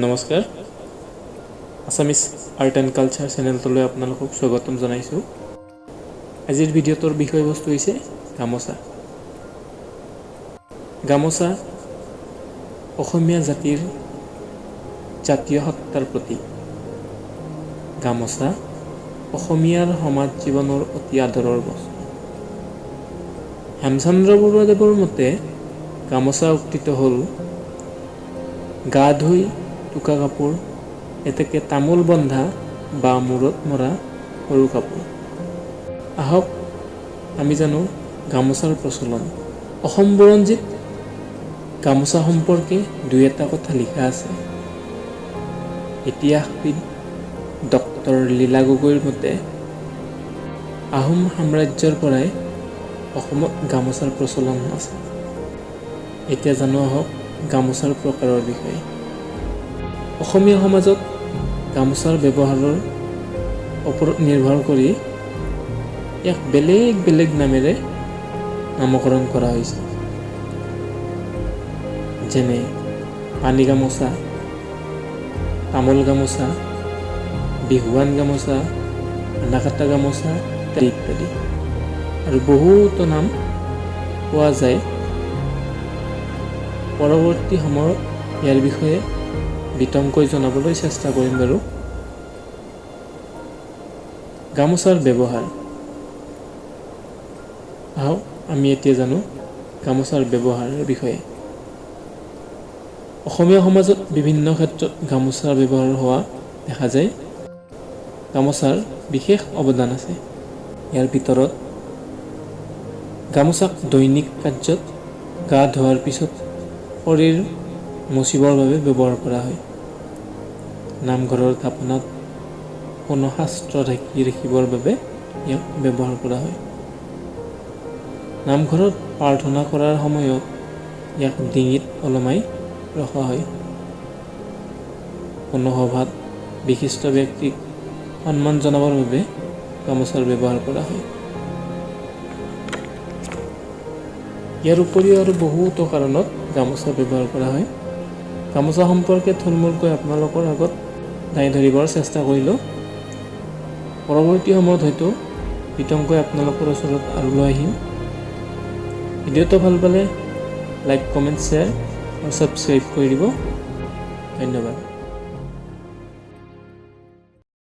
নমস্কাৰ, Assamese art and culture চেনেলটোলৈ আপোনালোকক স্বাগতম জনাইছোঁ। আজিৰ ভিডিঅ'টোৰ বিষয়বস্তু হৈছে গামোচা। গামোচা অসমীয়া জাতিৰ জাতীয় সত্তাৰ প্ৰতীক। গামোচা অসমীয়াৰ সমাজ জীৱনৰ অতি আদৰৰ বস্তু। হেমচন্দ্ৰ বৰুৱাদেৱৰ মতে গামোচা উক্তিটো হ'ল গা ধুই টোকা কাপোৰ, এতেকে তামোল বন্ধা বা মূৰত মৰা সৰু কাপোৰ। আহক, আমি জানো গামোচাৰ প্ৰচলন। অসম বুৰঞ্জীত গামোচা সম্পৰ্কে দুই এটা কথা লিখা আছে। ইতিহাসবিদ ডক্টৰ লীলা গগৈৰ মতে আহোম সাম্ৰাজ্যৰ পৰাই অসমত গামোচাৰ প্ৰচলন আছে। এতিয়া জানো আহক গামোচাৰ প্ৰকাৰৰ বিষয়ে। অসমীয়া সমাজত গামোচাৰ ব্যৱহাৰৰ ওপৰত নিৰ্ভৰ কৰি ইয়াক বেলেগ বেলেগ নামেৰে নামকৰণ কৰা হৈছে, যেনে পানী গামোচা, তামোল গামোচা, বিহুৱান গামোচা, আনাকাটা গামোচা ইত্যাদি ইত্যাদি আৰু বহুতো নাম পোৱা যায়। পৰৱৰ্তী সময়ত ইয়াৰ বিষয়ে বিতংকৈ জনাবলৈ চেষ্টা কৰিম বাৰু। গামোচাৰ ব্যৱহাৰ। আহক, আমি এতিয়া জানো গামোচাৰ ব্যৱহাৰৰ বিষয়ে। অসমীয়া সমাজত বিভিন্ন ক্ষেত্ৰত গামোচাৰ ব্যৱহাৰ হোৱা দেখা যায়। গামোচাৰ বিশেষ অৱদান আছে। ইয়াৰ ভিতৰত গামোচাক দৈনিক কাৰ্যত গা ধোৱাৰ পিছত শৰীৰ মচিবৰ বাবে ব্যৱহাৰ কৰা হয়। নামঘৰৰ থাপনাত কোনো শাস্ত্ৰ ঢাকি ৰাখিবৰ বাবে ইয়াক ব্যৱহাৰ কৰা হয়। নামঘৰত প্ৰাৰ্থনা কৰাৰ সময়ত ইয়াক ডিঙিত ওলমাই ৰখা হয়। কোনো সভাত বিশিষ্ট ব্যক্তিক সন্মান জনাবৰ বাবে গামোচাৰ ব্যৱহাৰ কৰা হয়। ইয়াৰ উপৰিও আৰু বহুতো কাৰণত গামোচা ব্যৱহাৰ কৰা হয়। গামোচা সম্পৰ্কে থুলমূলকৈ আপোনালোকৰ আগত দাঙি ধৰিবৰ চেষ্টা কৰিলোঁ। পৰৱৰ্তী সময়ত হয়তো বিতংকৈ আপোনালোকৰ ওচৰত আৰু লৈ আহিম। ভিডিঅ'টো ভাল পালে লাইক, কমেণ্ট, শ্বেয়াৰ আৰু ছাবস্ক্ৰাইব কৰি দিব। ধন্যবাদ।